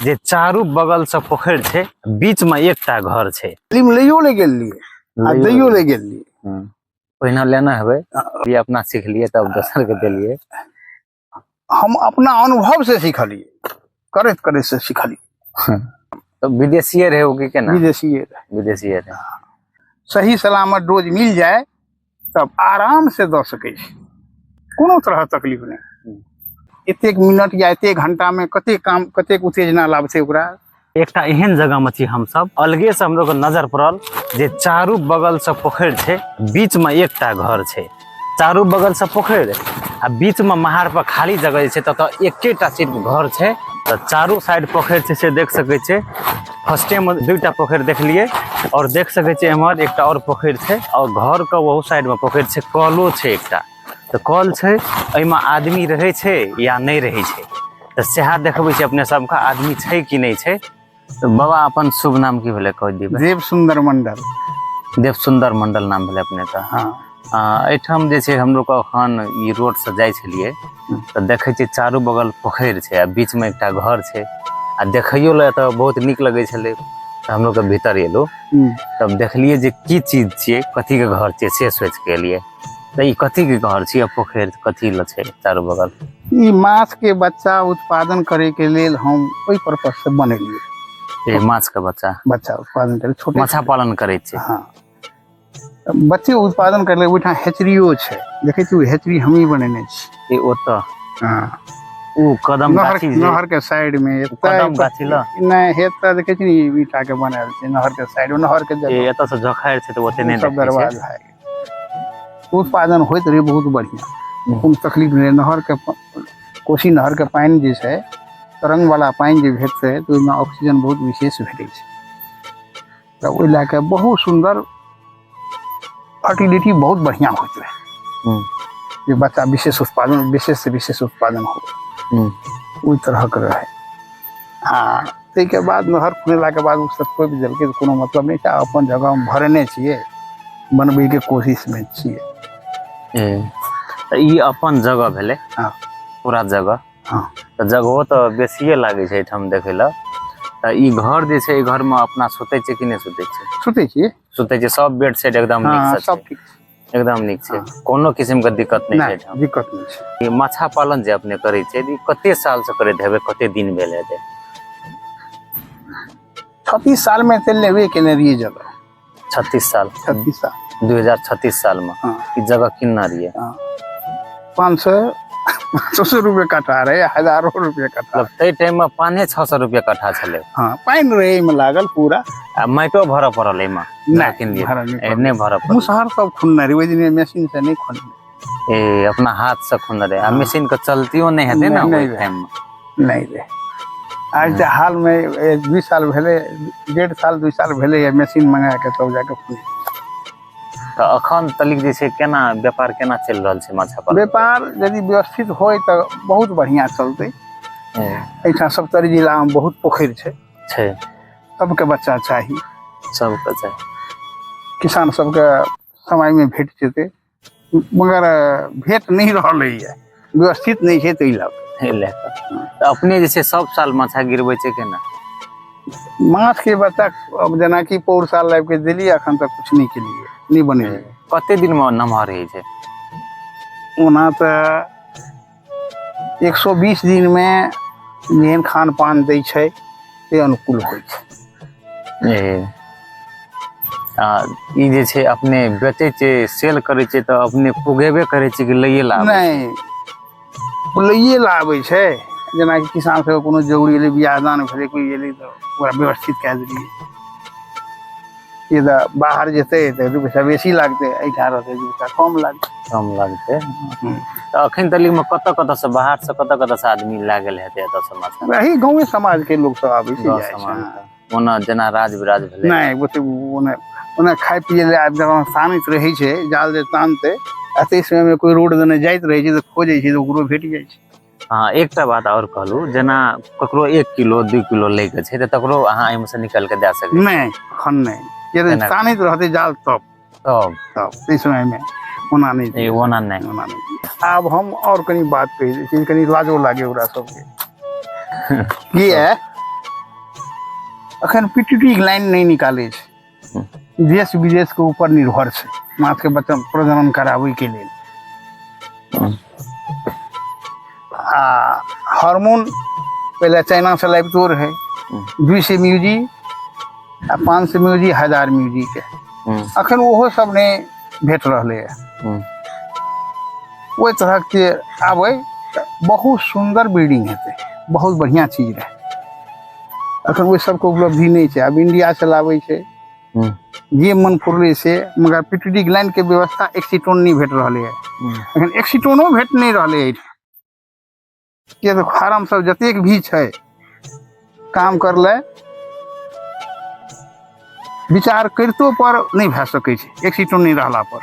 जे चारू बगल से पोखरि छै, बीच में एकटा घर छै। फिल्म लैयो ले गेल रहियै आ दैयो ले गेल रहियै। पहिने लेने हेबै, ये अपना सिखलियै तब दोसर के देलियै। हम अपना अनुभव से सिखलियै, करैत करैत से सिखलियै। तऽ विदेशीये रहै ओ की केना? विदेशीये रहै। विदेशीये रहै। सही सलामत डोज मिल जाय तब आराम से दऽ सकै छी, कोनो तरह तकलीफ नहि। एतेक मिनट या एतेक घंटा में कतेक काम, कतेक उत्तेजना लाबतै ओकरा। एकटा एहन जगह में छी हमसब, अलगे से हमरो के नजर पड़ल जे चारू बगल से पोखरि छै, बीच में एकटा घर छै। चारू बगल से पोखरि आ बीच में महार पर खाली जगह जे छै ततऽ एकेटा सिर्फ घर छै। तऽ चारू साइड पोखरि छै से देख सकै छियै। फर्स्टे में दूटा पोखरि देखलियै और देख सकै छियै एम्हर एकटा और पोखरि छै और घर के ओहू साइड में पोखरि छै, कलो छै एकटा। तऽ कल छै, एहिमे आदमी रहै छै या नहि रहै छै, तऽ सएह देखबै छै अपने सबके आदमी छै कि नहि छै। तऽ बाबा अपन शुभ नाम की भेलै कहि दिबै? देव सुंदर मंडल। देव सुंदर मंडल नाम भेलै अपने के। हाँ। एहिठाम जे छै हमलोग के अखन ई रोड से जाइ छलियै तऽ देखै छियै चारू बगल पोखरि छै आ बीच में एकटा घर छै आ देखैयो लए तऽ बहुत नीक लगै छलै। तऽ हमलोग के भीतर एलहुँ तब देखलियै जे की चीज छियै, कथी के घर छियै, से सोचि के एलियै। तऽ ई कथी के घर छियै, पोखरि कथी लए छै चारू बगल? ई माछ के बच्चा उत्पादन करे के लेल हम ओहि पर्पज से बनेलियै। ई माछ के बच्चा? बच्चा उत्पादन करे, छोटे माछा पालन करै छै। हाँ, बच्चे उत्पादन करे ओहिठाम हेचरियो छै, देखै छी हेचरी हमही बनेने छी। ई ओतऽ? हाँ। ओ कदम नहर, गाछी जे- नहर के साइड में एतऽ कदम गाछी लऽ? नहि, हेतऽ देखै छी ने ईटा के बनायल छै नहर के साइड में, नहर के जगह। ई एतऽ से झखारि छै तऽ ओते नहि सब देखै छै। बर्बाद भए गेल। उत्पादन होइत रहै बहुत बढ़िआँ, कोनो तकलीफ नहि रहै। नहर के कोसी नहर के पानि जे छै, तरंग वाला पानि जे भेटतै तऽ ओहिमे ऑक्सीजन बहुत विशेष भेटै छै। तऽ ओहि लए कऽ बहुत सुन्दर फर्टिलिटी बहुत बढ़िआँ होइत रहै जे बच्चा विशेष उत्पादन, विशेष से विशेष उत्पादन हो, ओहि तरहक रहै। आ ताहिके बाद नहर खुनेलाके बाद ओ सब तोपि देलकै, तऽ कोनो मतलब नहि छै। अपन जगह हम भरने छियै, बनबैके कोशिशमे छियै। तऽ ई अपन जगह भेलै? हाँ। पूरा जगह? हाँ। तऽ जगहो तऽ बेसिए लागै छै एहिठाम देखै लए। तऽ ई घर जे छै, ई घरमे अपना सुतै छै कि नहि सुतै छै? सुतै छियै। सुतै छै, सब बेड सेट एकदम नीक हाँ, से सब छै? ठीक। एकदम नीक छै। हाँ। कोनो किस्म के दिक्कत नहि छै नहि, एहिठाम? दिक्कत नहि छै। ई माछा पालन जे अपने करै छै, ई कते साल से करैत हेबै, कते दिन भेल हेतै? 36 साल में तऽ लेबे केने रहियै जगह। 36 साल? 36 साल। 2036 साल में? हाँ। ई जगह किनने रहियै? हाँ। 500 रुपये कट्ठा रहे, हजारों रुपये कट्ठा। मतलब ताहि टाइम में 500-600 रुपये कट्ठा छलै? हाँ, पानि रहे एहिमे लागल पूरा। आ माटि भरऽ पड़ल एहिमे? नहि, किनलियै? भरऽ नहि पड़ल। नहि भरऽ पड़ल। मुसहर सब खुनने रहे ओहि दिन, मशीन से नहि खुनने। ए अपना हाथ से खुनने रहे? आ हाँ। मशीन के चलतियो नहि हेतै ने नहि ओहि रहै। टाइम में? नहि रहे। आज तऽ हाल में 2 साल भेलै, 1.5 साल 2 साल भेलै या मशीन मंगा के तब जाके खुने। तऽ अखन तलिक जे छै केना व्यापार केना चलि रहल छै माछा पालन? व्यापार यदि व्यवस्थित होय तऽ बहुत बढ़िआँ चलतै। एहिठाम सप्तरी जिलामे बहुत पोखरि छै। छै। सबके बच्चा चाही। सबके चाही। किसान सबके समयमे भेट जेतै, मगर भेट नहि रहलैए, व्यवस्थित नहि छै ताहि लऽ कऽ। एहि लए कऽ। तऽ अपने जे छै सब साल माछा गिरबै छै केना? माछके बच्चा अब जेनाकि पौर साल लाबि कऽ देलियै, अखन तक किछु नहि केलियै, नहि बनेलियै। कते दिनमे नमहर होइ छै? ओना तऽ 120 दिनमे जेहन खान पान दै छै से अनुकूल होइ छै। ए आ ई जे छै अपने बेचै छै, सेल करै छै, तऽ अपने पुगेबे करै छै कि लैए ला आबै छै? नहि, ओ लैए लए आबै छै। जेनाकि किसान सबके कोनो जरूरी एलै, बियाह दान भेलै, कोइ एलै तऽ ओकरा व्यवस्थित कए देलियै। ई तऽ बाहर जेतै तऽ 2 पैसा बेसी लागतै, एहिठाम रहतै 2 पैसा कम लागतै। कम लागतै। तऽ अखन तलिकमे कतऽ कतऽ से, बाहर से कतऽ कतऽ से आदमी लागल हेतै एतऽ से माछा? एही गाँवे समाजके लोक सब आबै छै, गाँव जाइ छै। समाजके। ओना जेना राज बिराज भेलै? नहि, ओते ओने ओना खाय पियै लए आबि जखन सानैत रहै छै, जाल जे तानतै आ ताहि समयमे कोइ रोड देने जाइत रहै छै तऽ खोजै छै तऽ ओकरो भेट जाइ छै। हँ, एकटा बात आओर कहलहुँ, जेना ककरो 1 किलो 2 किलो लैके छै तऽ तकरो अहाँ एहिमे से निकालि कऽ दए सकै? नहि, एखन नहि। यदि केना? तानैत रहतै जाल तब तब तब ताहि समयमे ओना नहि। ए, ओना नहि। ओना नहि। आब हम आओर कनि बात कहि दै छी, कनि लाजो लागे ओकरा सबके। किए अखन पिट्यूटरी ग्लैंड नहि निकालै छै। देश विदेश के ऊपर निर्भर छै माछ के बच्चा प्रजनन कराबै के लेल। आ हार्मोन पहिले चाइना से लाबितो रहै, 200 म्यूजी आ 500 म्यूजी, 1000 म्यूजी के। अखन ओहो सब नहि भेट रहलैए। ओहि तरहक जे आबै तऽ बहुत सुन्दर ब्रीडिंग हेतै, बहुत बढ़िआँ चीज रहै। अखन ओहि सबके उपलब्धि नहि छै। आब इंडिया से लाबै छै जे मन फुरलै से, मगर पिट्यूटरी ग्लैंड के व्यवस्था एक्सीटोन नहि भेट रहलैए। एखन एक्सीटोनो भेट नहि रहलै एहिठाम, किया तऽ फार्म सब जतेक भी छै काम करलै विचार करितो पर नहि भए सकै छै एक्सीटोन नहि रहला पर।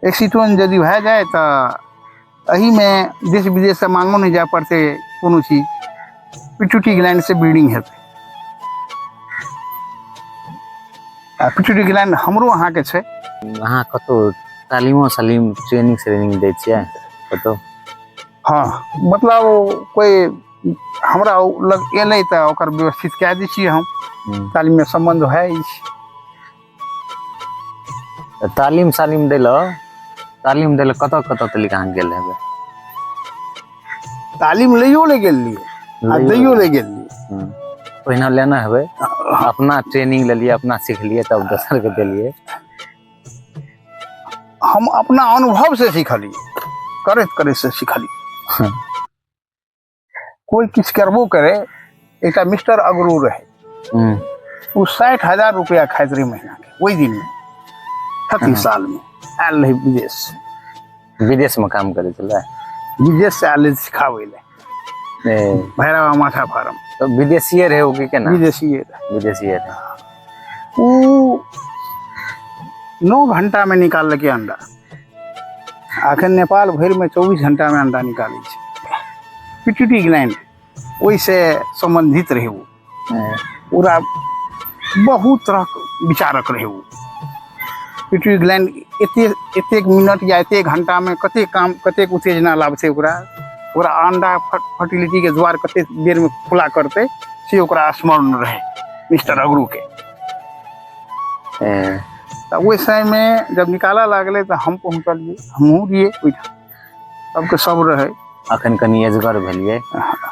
एक्सीटोन यदि भए जाय तऽ एहिमे देश विदेशसँ मांगो नहि जाय पड़तै कोनो चीज, पिट्यूटरी ग्लैंड से ब्रीडिंग हेतै। आ पिट्यूटरी ग्लैंड हमरो अहाँके छै। अहाँ कतौ तालीमो सलीम ट्रेनिंग श्रेनिंग दै छियै कतौ? हँ, मतलब कोइ हमरा लग एलै तऽ ओकर व्यवस्थित कए दै छियै हम। तालीममे सम्बन्ध भए जाइ छै। तऽ तालीम सालीम दै लए, तालीम दै लए कतऽ कतऽ तलिक अहाँ गेल हेबै? तालीम लैयो ले गेल रहियै आ दैयो ले गेल रहियै। पहिने लेने हेबै, अपना ट्रेनिंग लेलियै, अपना सिखलियै, तब दोसरके देलियै। हम अपना अनुभव से सिखलियै, करैत करैत से सिखलियै। कोइ किछु करबो करे, एकटा मिस्टर अगरू रहे, ओ 60,000 रुपया खाइत रहे महीना के ओहि दिन में, 36 साल में आयल रहे विदेश से। विदेश में काम करे छलै? विदेश से आयल रहे सिखाबै लए, भैरवा माछा फार्म। तो विदेशीये रहे ओ की केना? विदेशीये रहे। विदेशीये रहे। ओ 9 घंटा में निकाललकै अंडा। अखन नेपाल भरिमे 24 घंटामे अंडा निकालै छै। पिट्यूटरी ग्लैंड ओहिसँ सम्बन्धित रहै, ओ पूरा बहुत तरहक विचारक रहै। ओ पिट्यूटरी ग्लैंड एते एतेक मिनट या एतेक घंटामे कतेक काम, कतेक उत्तेजना लाबतै ओकरा, ओकरा अंडा फर्टिलिटीके द्वार कतेक बेरमे खुला करतै, से ओकरा स्मरण रहै मिस्टर अगरूके। तऽ ओहि समयमे जब निकालऽ लागलै तऽ हम पहुँचलियै, हमहूँ रहियै ओहिठाम, सबके सब रहै। अखन कनि एजगर भेलियै,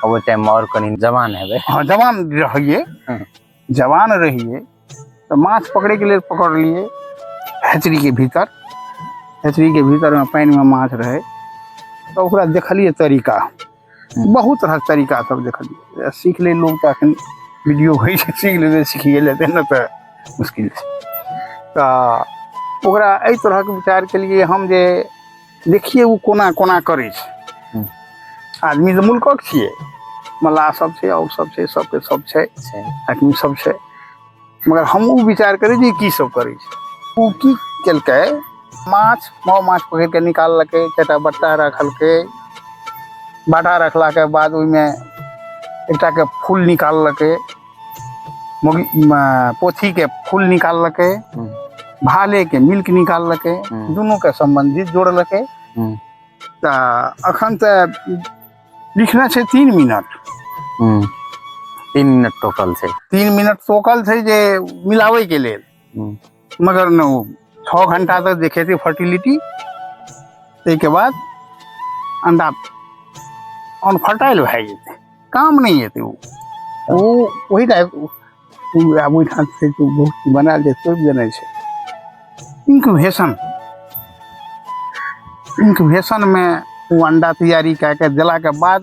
ओहि टाइममे आओर कनि जवान हेबै। हँ, जवान रहियै। जवान रहियै तऽ माछ पकड़ैके लेल पकड़लियै हैचरीके भीतर। हैचरीके भीतरमे पानिमे माछ रहै तऽ ओकरा देखलियै तरीका, बहुत तरहक तरीका सब देखलियै। सीख ले लोग तऽ अखन वीडियो होइ छै, सीख लेतै, सीखिए लेतै ने तऽ मुश्किल छै। तऽ ओकरा एहि तरहक विचार केलियै हम जे देखियै ओ कोना कोना करै छै। आदमी तऽ मुल्कक छियै, मल्लाह सब छै, आओर सब छै, सबके सब छै, आदमी सब छै, मगर हम ओ विचार करै जे की सब करै छै। ओ की केलकै, माछ माछ माछ पकड़ि कऽ निकाललकै, 4टा बट्टा रखलकै। बाटा रखलाके बाद ओहिमे एकटाके फूल निकाललकै, मुगी पोथीके फूल निकाललकै, भालेके मिल्क निकाललकै, दुनूके सम्बन्धित जोड़लकै। तऽ अखन तऽ लिखने छै 3 मिनट। 3 मिनट टोकल छै। 3 मिनट टोकल छै जे मिलाबैके लेल, मगर न ओ 6 घंटा तक देखेतै फर्टिलिटी, ताहिके बाद अंडा अनफर्टाइल भए जेतै, काम नहि एतै। ओ ओ ओहि टाइप ओ आब ओहिठाम छै तऽ बहुत बनायल जे तोपि देने छै। इन्क्यूबेशन, इन्क्यूबेशनमे ओ अंडा तैयारी कए कऽ देलाके बाद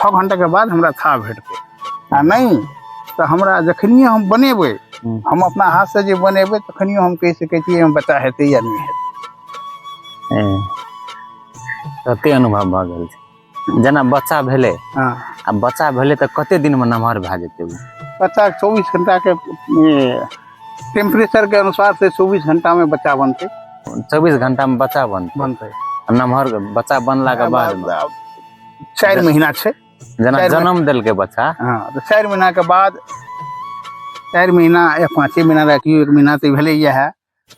6 घंटाके बाद हमरा था भेटतै, आ नहि तऽ हमरा जखनिए हम बनेबै, हम अपना हाथसँ जे बनेबै तखनियो हम कहि सकै छियै हम बच्चा हेतै या नहि हेतै। तते अनुभव भऽ गेल छै। जेना बच्चा भेलै, आ बच्चा भेलै तऽ कते दिनमे नमहर भए जेतै ओ? बच्चा 24 घंटाके टेम्परेचरके अनुसार से 24 घंटामे बच्चा बनतै। 24 घंटामे बच्चा बनतै? बनतै। नमहर बच्चा बनलाके बाद 4 महीना छै। जेना जन्म देलकै बच्चा। हँ, तऽ 4 महीनाके बाद, 4 महीना या 5 महीना राखियौ, 1 महीना तऽ भेलै इएह,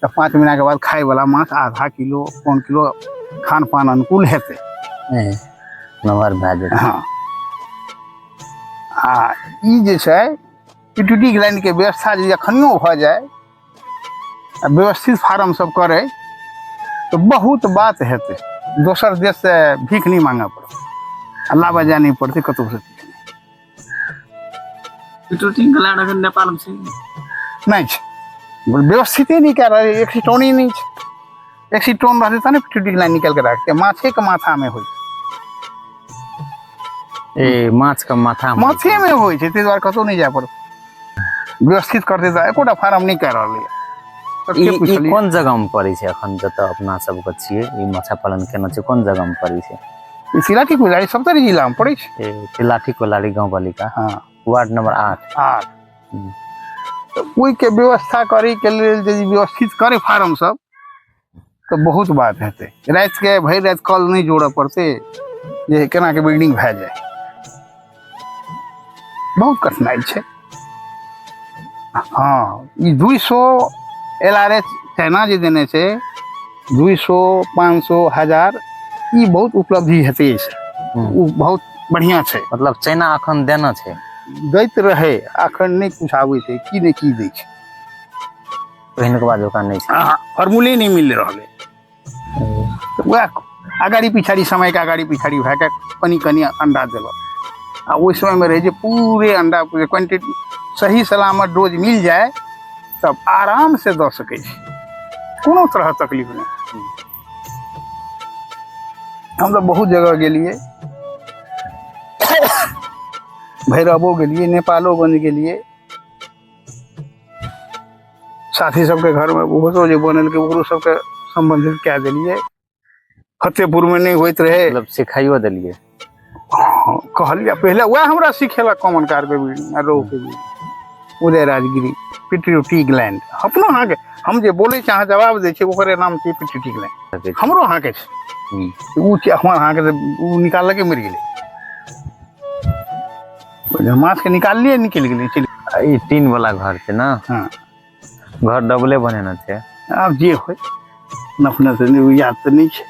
तऽ 5 महीनाके बाद खायवला माछ आधा किलो पौन किलो खान पान अनुकूल हेतै, नमहर भए जेतै। हँ, आ ई जे छै पिट्यूटी ग्लैंडके व्यवस्था जे अखनियो भऽ जाय आ व्यवस्थित फार्म सब करै तऽ बहुत बात हेतै। दोसर देशसँ भीख नहि मांगऽ पड़तै आ लाबऽ जाय नहि पड़तै कतहुसँ। पिट्यूटी ग्लैंड अखन नेपालमे छै नहि छै, व्यवस्थिते नहि कए रहल, एक्सीटोने नहि छै। एक्सीटोन रहतै तब ने पिट्यूटी ग्लैंड निकालि कऽ राखतै। माछेके माथामे होइ छै। ए माछ के माथा मे। माछेमे होइ छै, ताहि दुआरे कतहु नहि जाय पड़तै। व्यवस्थित करतै तऽ एकोटा फार्म नहि कए रहलैए। ई ई कोन जगह मे पड़ै छै अखन जतऽ अपना सबके छियै ई माछा पालन केना छै, कोन जगह मे पड़ै छै? ई सिलाठी कोइलारी सप्तरी जिलामे पड़ै छै। ए तिलाठी कोलारी गाँवपालिका। हँ, वार्ड नंबर 8। 8। तऽ ओहिके व्यवस्था करैके लेल यदि व्यवस्थित करै फार्म सब तऽ बहुत बात हेतै। रातिके भरि राति कल नहि जोड़ऽ पड़तै जे केनाके बिल्डिंग भए जाय। बहुत कठिनाइ छै। हँ, ई 200 एल आर एच चाइना जे देने छै 200 500 1000, ई बहुत उपलब्धि हेतै एहिसँ। ओ बहुत बढ़िआँ छै। मतलब चाइना अखन देना छै, दैत रहै, अखन नहि कुछ आबै छै, की ने की दै छै। पहिनुक बाद ओकरा नहि छै, फॉर्मूले नहि मिल रहलै। तऽ वएह अगाड़ी पिछाड़ी समयके अगाड़ी पिछाड़ी भए कऽ कनि कनि अंडा देलक। आ ओहि समयमे रहै जे पूरे अंडा क्वान्टिटी सही सलामत डोज मिल जाय तब आराम से दऽ सकै छी, कोनो तरह तकलीफ नहि। हम तऽ बहुत जगह गेलियै, भैरवो गेलियै, नेपालोगंज गेलियै, साथी सबके घरमे ओहो जे बनेलकै ओकरो सबके सम्बन्धित कए देलियै। फतेहपुरमे नहि होइत रहै, मतलब सिखाइयो देलियै। हँ, कहलियै पहिले वएह हमरा सिखेलक कॉमन कार के बीडिंग आ रोहु के बीडिंग। उदय राजगिरी पिट्यूटी ग्लैंड अपनो अहाँके हम जे बोलै छी अहाँ जवाब दै छियै, ओकरे नाम छियै पिट्यूटी ग्लैंड। हमरो अहाँके छै ओ हमर अहाँके ओ निकाललकै, मरि गेलै। माछके निकाललियै, निकलि गेलै, चलि। ई टीन वाला घर छै ने? हँ, घर डबले बनेने छै। आब जे होइ नफने से याद तऽ नहि छै।